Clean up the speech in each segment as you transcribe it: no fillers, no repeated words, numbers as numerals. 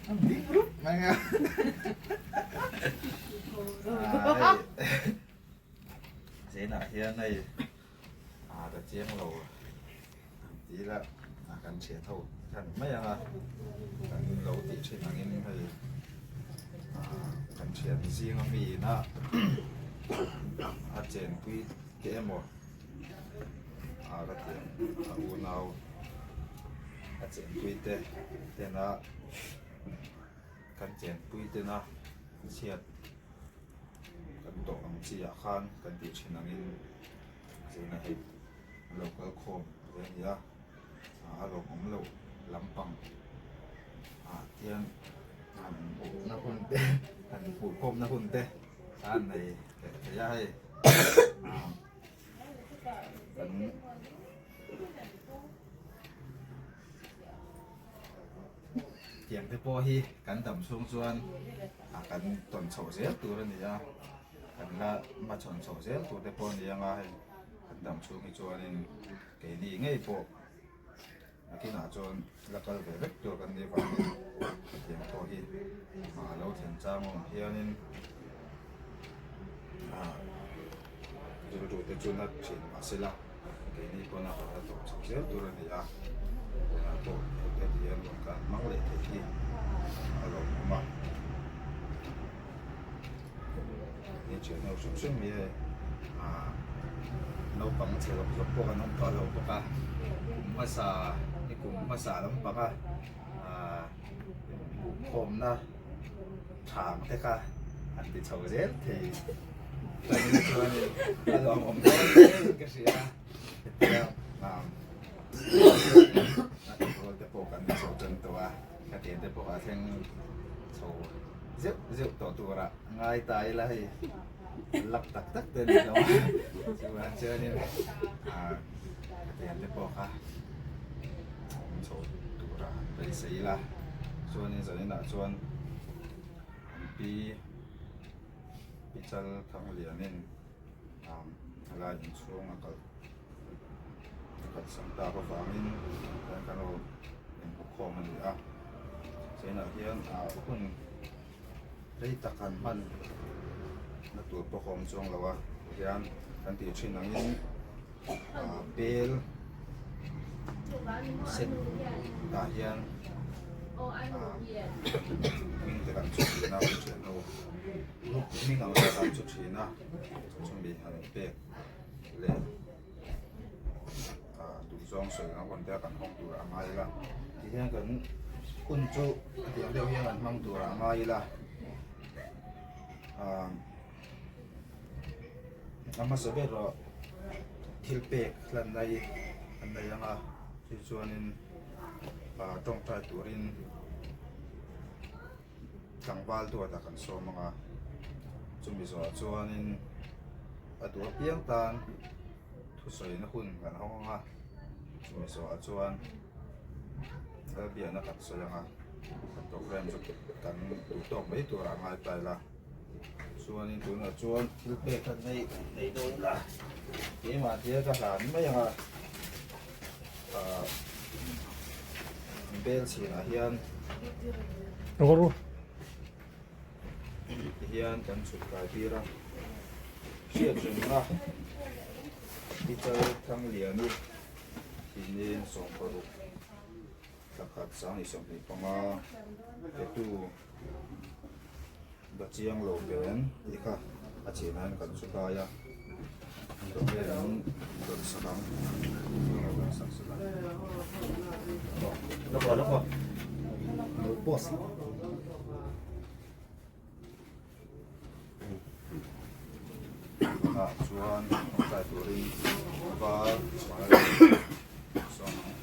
An ding rup mai a. Zainah hian hei a ka chiang lo ti ila kan thian ho khan mai ang a kan lo tih thin angin hei kan thian zinga mi ina a chenpui te emaw a ka ti ang a unau a chenpui te tena kan chenpui tena chhiat kan tawh ang chi ah khan kan tih thin angin zirna hei a lo kal khawm ve a ni a a lawmawm loh lampang ah hian han hmuhna hun te han hmuh khawmna hun te a nei leh thei a hei kan Tiang te pawh hi kan dam chhung chuan a kan tawn chhoh zel tur a ni a, kan la hmachhawn chhoh zel tur te pawh a ni ang a hei kan dam chhung hi chuanin keini ngei pawh nakinah chuan la kal ve vek tur kan nih vangin tiang pawh hi a lo thlen chang awm hianin ah rilru te chu na thin mahsela keini pawn a la tawp chho zel tur a ni a tunah pawh heti hian rawn kan hmang leh theih hi a lawmawm a ni thian ho hrim hrim hi hei ah naupang chhe zawk zawk pawh kan awm tawh lo bawk a kum hmasa ni kum hmasa lampanga ah inhmuhkhawmna thang te kha an ti chho zel thei chuan chuanin a lawmawm dawn hlein ka hria hetia a tihrual te pawh kan chho tan tawh a khatiang te pawh a thleng chho zeuh zeuh tawh tura ngai ta ila hei lak tak tak te ni lo a chuan chuanin khatiang te pawh kha awm chho tura han beisei ila chuanin zaninah chuan an pi pi chal thang lianin helai inchhung a kal a kalsan tak avangin tihian kan lo inhmukhawm a ni a chenah hian hun rei tak han hman na tur pawh a awm chuang lo a tihian kan tih thin angin bel sen tah hian hming te kan chhu thin a kan thian ho hming ang te kan chhu thin a chumi han pek leh duhzawng sawi ang hun te kan hawng tur a ngai ila tihian kan hun chu hetiang deuh hian kan hmang tur a ngai ila a hmasa ber erawh thil pek hlan na hi an nei ang a chu chuanin ah tawngtai turin tlangval duatah kan sawm ang a chumi zawhah chuanin a duh apiang tan thusawina hun kan hawng ang a chumi zawhah chuan lalbiakna kan sawi ang a kan program chu kan duh tawk mai turah a ngai ta ila. Chuanin tunah chuan thil pek kha nei nei dawn ila keimah tia ka hlan mai ang a ah bel chhinah hian tihian kan chhut kai tir a hriat rengna Pichal Thangliani tihnin 16 Thlakhat 2025 petu ba chiang lo ven tih kha a chin ah hian kan chu kai a dawheh an rawn sak ang rawn sak sak ang Tunah chuan tawngtai turin val chhuah sawm ang.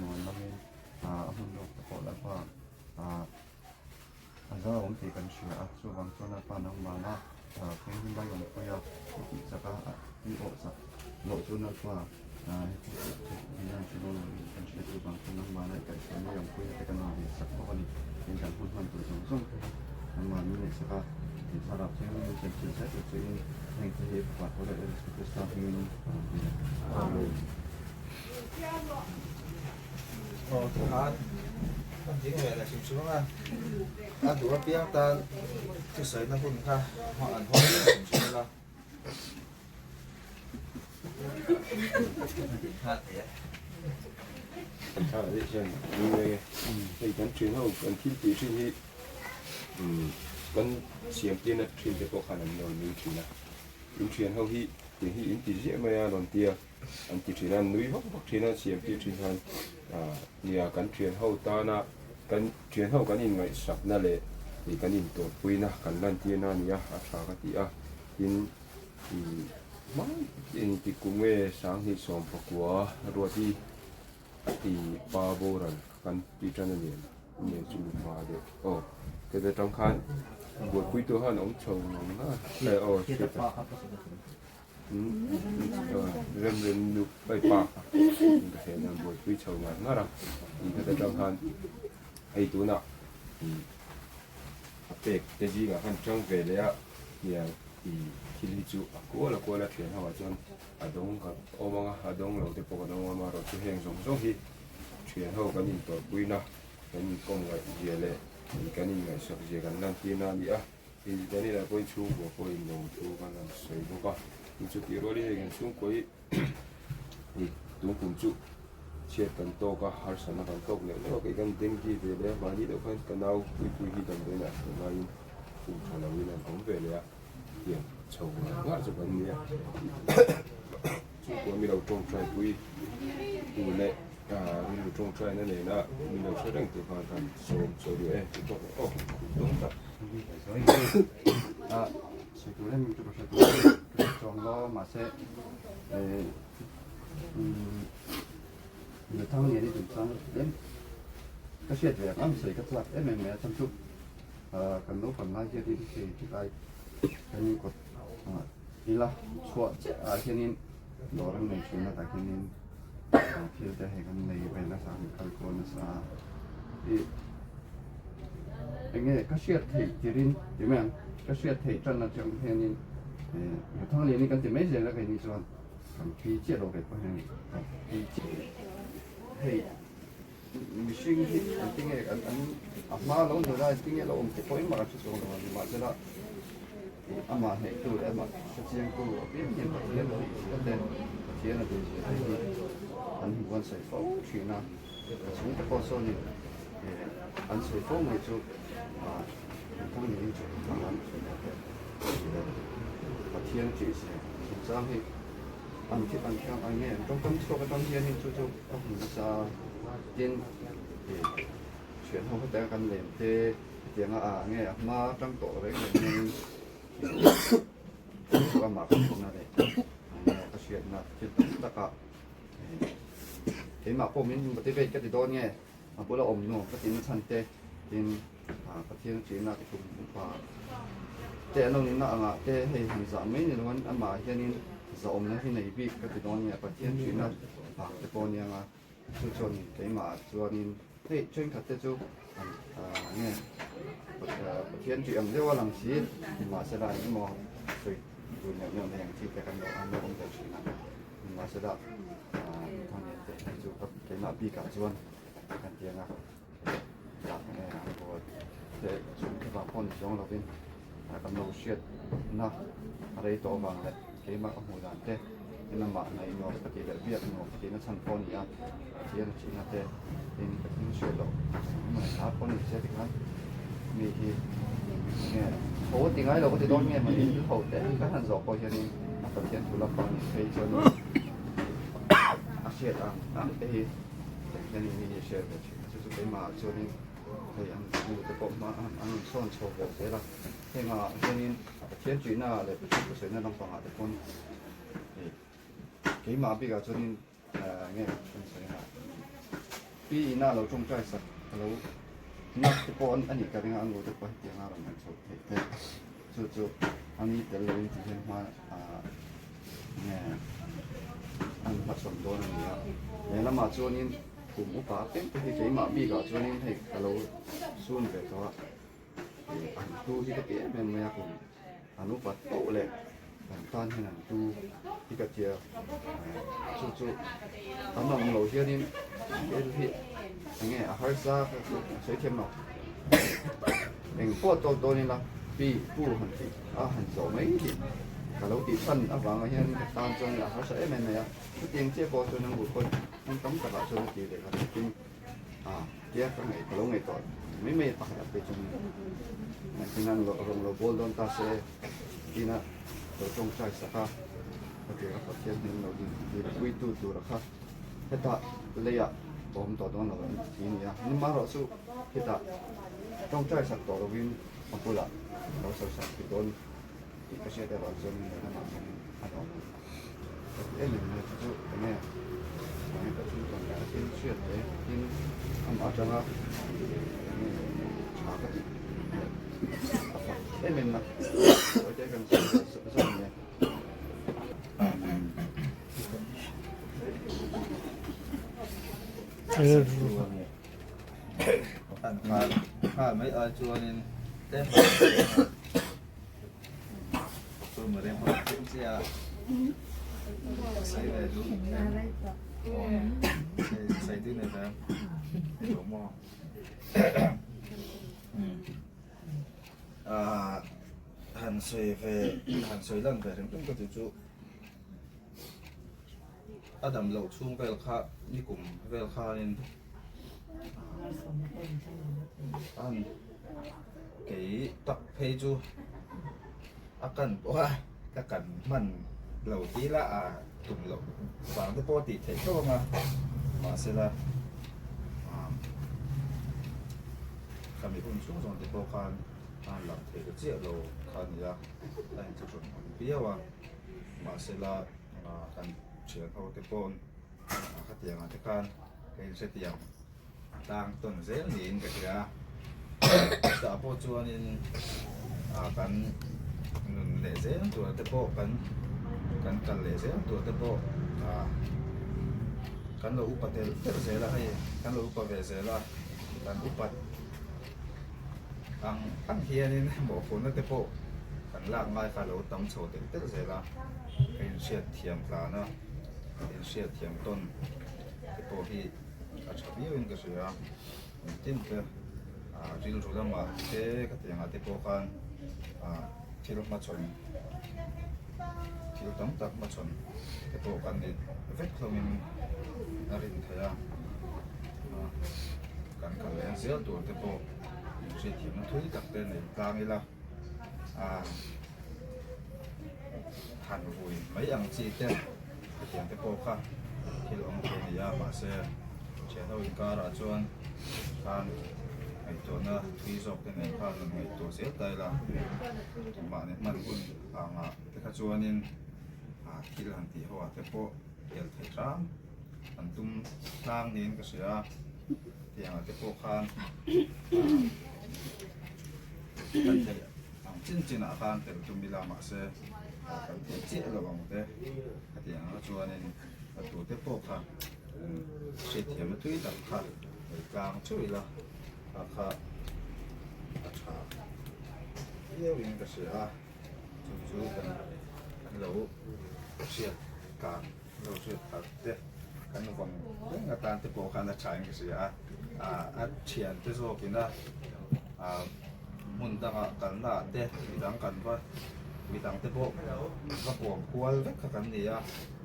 nuam lamin a hmun ruak te pawh Lalpa a zau awm tih kan hria a, chuvang chuan Lalpa nangmahna thianghlim lai awmpui a i tih chak a, i awh chak loh chu Lalpa heti hian hre dawn lo tih kan hria, chuvang chuan nangmahna i kaihhruai mai awmpui te kan rawn leh sak bawk a ni. Tin kan hun hman tur zawng zawng te hi nangmah min leh sak a, tin thlarau thianghlim min chen chilh zet tur chein heng te hi Fapa tho leh Jesu Krista hmingin ka rawn ti a. Amen. Aw tikhan kan ding ve leh hrim hrim ang a, a duh apiang tan thusawina hun kha an hawng hrim hrim ila. Hei kan thian ho kan thil tih thin hi kan siam tirna thin te pawh khan an rawn nui thin a, in thian ho hi tiang hi in ti ziah mai a rawn tia an ti thin a, an nui vak vak thin a siam tir thin khan nia kan thian ho tana kan thian ho kan inngaihsakna leh kan intawrhpuina kan lantirna a ni a, a tha ka ti a, tin. Engti kum nge 2019 Ruati i pa boral kan ti tan a nia nge chu mipa deuh aw heta tang khan buaipui tu khan awm chho ang a aw rem rem nu ai pa ka hria hian buaipui chho ngar ngar a heta tang khan hei tunah a pek te zingah khan tang ve leh a nia. I thil hi chu a kual a kual a thian ho ah chuan a dawng kan awm ang a, a dawng lo te pawh kan awm ang a, amaherawhchu heng zawng zawng hi thian ho kan intawrhpuina, kan inkawmngaih zia leh kan inngaihsak zia kan lantirna a ni a, kan inah pawhin chhungkua pawhin lawmthu kan han sawi bawk a, tin chutih rualin hei kan chhungkua hi i tun kum chu chhiat kan tawk a, harsatna kan tawk leh leh a, kei kan dengue ve leh a, mahni deuh khan ka nau puipui hi damdawiin ah hruai laiin. Kum tha lo in an awm ve leh a, tiang chho ngar ngar chu kan nia. Chhungkua mi lo tawngtai pui tu leh rilru tawngtaina nena mi lo hre reng tur khan kan sawm chaw duh e tih bawk aw khuh dawng tak. A sawi tur em chu ka hre tur ka hre chuang lo mahse Nathang lian i duh chuan tlem ka hriat ve ang ang sawi ka chak em em mai a chhan chu kan naupang lai hianin hei tilai kan inkawt ila chhuah chiah ah hianin dawr an nei thin a tah hianin thil te hei kan lei ve nasa kan kal kual nasa a ih eng nge ka hriat theih tirin ti mai ang ka hriat theih tan atang hianin Nathang lian hi kan ti mai zel a keini chuan. Kan pi chiah lo ve pawh hian kan pi chiah hei mihring hi an ti nge an an a hma lo ni lai ti nge lo awm te pawh engmah kan hre chuang lo a ni mahsela amah hneih tu leh amah hre chiang tu apiang hian Pathian a tih zia te Pathian a duh zia te hi an hmu an sawi fo thin a a chhungte pawh sawnin an sawi fo mai chu ah thang niin chu an Pathian tih zia chungchang hi an thil an thiam ang nge an tawngkam chhuak atang hianin chu chu ka hmu nasa tin ih thian ho heta kan lem te hetianga ah nge a hma atang tawh reng reng hianin ih chu amah ka hmuhna leh nge ka hriatna thil tam takah ih keimah pawh min motivate ka ti dawn nge a bula awm nuam ka tihna chhan te tin Pathian ṭihna te kum upa te an lo nihna angah te hei han zah mai ni loin amah hianin zahawmna hi nei bik ka ti dawn nia Pathian ṭihna vang te pawh ania nga chu chuanin keimah ah chuanin hei thenkhat te chu an nge Pathian ṭih ang deuh a lang si nimahsela engemaw sawi tur neuh neuh nei ang chi te kan lo an lo awm ve ṭhin a nimahsela thangnian te hi chu keimah bikah chuan kan ti anga. Vang pawh ni chuang lovin kan lo hriatna a rei tawh avang leh keimah ka hmuh dan te enamah hnaih nuam ka tih leh biak nuam ka tihna chhan pawh a ni a, Pathian a thihna te tin ka thil hriat loh engemaw hla pawh a ni che tikhan mi hi enge ho a ti ngai lo ka ti dawn nge mawni thil ho te kan han zawh pawh hianin a Pathian thu lampang nih phei chuanin a hriat ang ang te hi. Hianin mi hi hriat ve thin a, chu chu keimah ah chuanin hei an nu te pawh hma an rawn sawn chho ve zel a, heng ah hianin Pathian ṭihna ah leh Pathian thusawina lampangah te pawn hei keimah bikah chuanin eng nge kan sawi ang a. Pi ina lo tawngtai sak a lo nak te pawh a nih ka ring a, an ute pawh hetiang a rawn lang chho theih te chu chu a ni tel lo in ti hian hma ah nge an hmachhawn dawn a ni a. He lamah chuanin kum upa apiang te hi keimah bikah chuanin hei ka lo sun ve tawh a, an tu hi ka ti em em mai a kum an upat poh leh kan tan hian an tu hi ka tia chu chu an awm lo hianin thil hi enge a harsa ka chu a sawi thiam lo eng pawh tawk dawn ila pi pu han tih a han zawh mai hi ka lo tih chhan avanga hian ka tan chuan a harsa em em mai a chutiang chiah pawh chuan an bu pawh hmun tam takah chuan a ti leh ka tin A tia ka ngaih ka lo ngaihtuah mai mai pakhat ah te chuan engtin an rawn lo bawl dawn ta se tina lo tawngtai sak a ka tir a Pathian hian lo din tir puitu tur a kha hetah leiah ka awm tawh dawn lo an ti a ni a nimarawh chu hetah tawngtai sak tawh lovin a bulah lo sawi sak thei dawn tih ka hriat erawh chuan lehlamah chuan a lo awm a ni. Ka ti em em mai chu chu enge enge ka thil tawn leh a thil hriat te tin amah atanga enge tha ka tih leh a fak em em na sawi te kan sawi ve zawk zawk nia. An nghal nghal mai ai chuanin tlem Han sawi ve han sawi lan ve reng reng ka tih chu a dam loh chhung vel kha nikum vel khanin an kei tak phei chu a kan pawh a ka kan hman lo tih lah a tum loh vang te pawh a tih theih tho ang a mahsela khami hun chhung zawng te pawh khan a han lang thei ta chiah lo kha a ni a a inthlahrun awm viau a mahsela kan thian ho te paw'n khatiang ah te khan ka inhrethiam tlang tawn zel niin ka hria a chutah pawh chuanin ah kan nun leh zel tur te pawh kan kan kal leh zel tur te pawh ah kan lo upa tel tel zel a hei kan lo upa ve zel a kan upat ang ang hianin mawhphurhna te pawh kan lak ngai kha a lo tam chho tel tel zel a ka inhriat thiam tlan a inhriat thiam tawn te pawh hi a tha viau in ka hria engtin te ah rilru lamah te khatiang ah te pawh khan ah thil hmachhawn thil tam tak hmachhawn te pawh kan ni vek hlawmin a rin theih a ah kan kal leng zel tur te pawh hriatthiamna thui tak te nei tlang ila ah han vui mai ang chi te. Hetiang te pawh kha thil awm thei a ni a, mahse thian ho inkarah chuan khan ngaihtuahna thui zawk te nen khan rawn ngaihtuah zel ta ila, mahni hman hun angah te kha chuanin thil han tih ho ah te pawh tel theih hram an tum tlang niin ka hria a, hetiang ah te pawh khan kan theih ang chin chin ah khan tel tum ila mahse kan theih chiah lo ang te hetiang ang chuanin a tute pawh kha hriatthiamna tui tak kha ei tlang theuh ila kha kha a tha viauin ka hria a chu chu kan kan lo hriat tlan lo hriat tak te kan vawng reng atan te pawh khan a tha in ka hria a a thian te zawkin a ah hmun dangah kalna ah te midang kan va midang te pawh va kawm kual vek kha kan ni a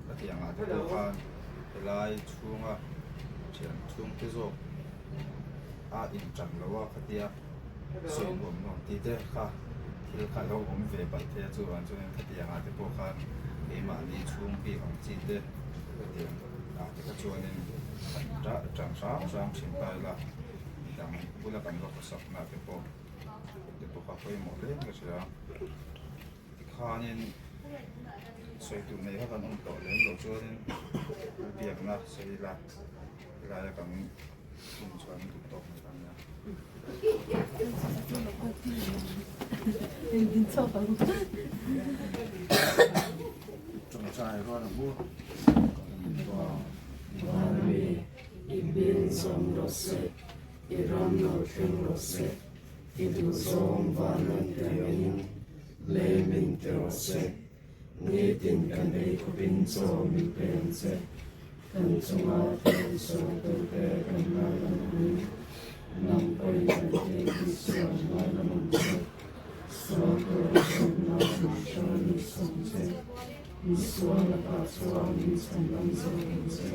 hetiang ah te pawh khan helai chhunga thian chhung te zawk a intan lo a khatia sawi nuam nuam tih te kha thil kha lo awm ve palh thei a chuvang chuanin khatiang ah te pawh khan keimahni chhung bik ang chi te hetiang ah te kha chuanin kan tan hrang hrang thin ta ila midang bula kan va khawsak na te pawh te pawh kha pawimawh hle in ka hria tikhanin sawi tur nei kha kan awm tawh lem loh chuanin biakna sawi ila helai a kan. Chung chuan duh tawk mai ta nia. Chawngchai rual ang u. Vanmi, i hming zawm rawh se, i ram lo thleng rawh se, i duhzawng van an ti angin lei min ti rawh se. Nitin kan ei khawpin chaw min pe ang che. Kan chunga thil sualtute kan ngaidam angin, nang pawhin kan thil tih sual ngaidam ang che. Sual tura sawmna min hruai ni sawm che. Mi sual lakah chuan min chhandam zawk ang che.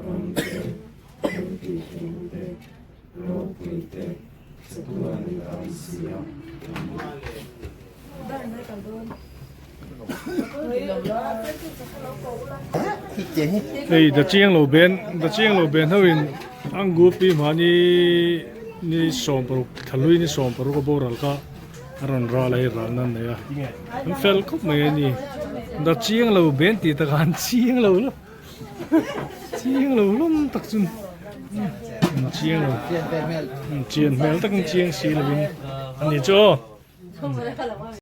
Ram te, thil tih theihna te, ropui te, chatuan i tan si a. Hei da chiang lo ben da chiang lo ben ho in angu pi mahni ni 16 thalui ni 16 a boral kha a rawn ral a hei ral nan nei a an fel khawp mai a ni da chiang lo ben tih takah an chiang lo lo chiang lo hlawm tak chu an chiang lo chian hmel takin chiang si lovin a ni chu aw.